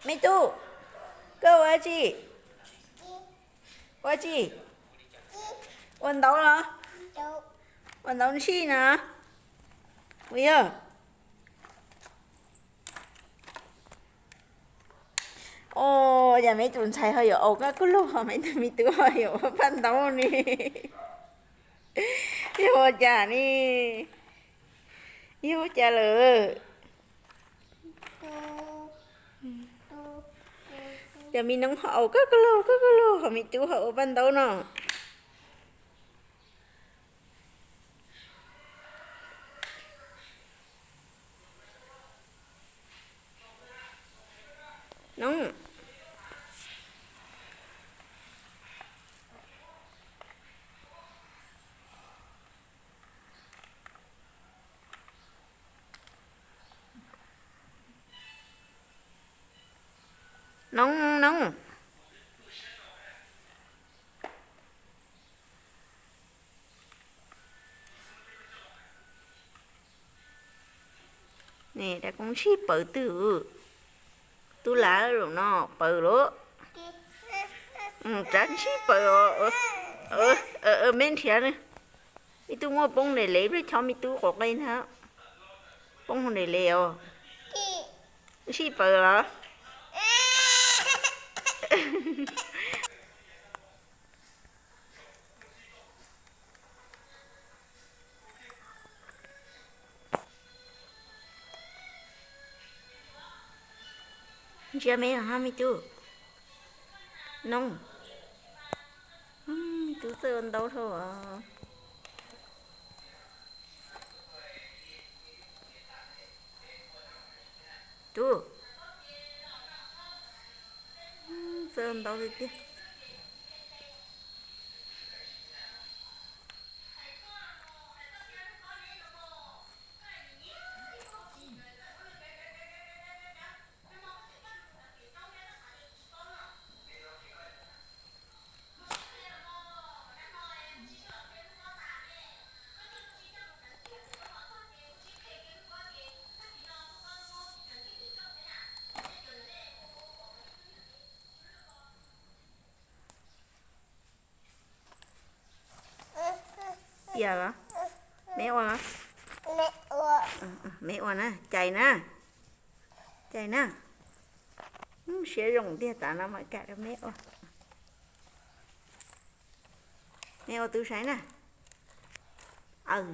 Me tub, koj ua tsi? Ua tsi? Ua ntaub los? Ua ntaub ntshis na? Ua yog. Os, cas me tus ntxhais ho yuav aus kab kuj lug, ho me tus me tub ho yuav ua paj ntaub ne. Yog ua cas ne? Yog ua cas lawm? Yog me noob ho aus kab kuj lug, kab kuj lug, ho me tub ho ua paj ntaub no. Noob. Noob, noob. Ne, rab koob ntshis paws twg? Tub lav zaum no paws lawm. Rab ntshis paws os. Me nrhiav ne. Me tub muaj poob nres lev, peb chob me tub quav qe ntag. Poob nres lev os. Ntshis paws los? Ntsia me hab me tub. Noob. Me tub txawj ua ntaub dhau os. Tub. Txawj ua ntaub tiag tiag. Piam los? Me ua los? Me ua na, cais na. Cais na. Siab zoo tiag, tav no mam kam rau me ua. Me ua tub saib na. Aw,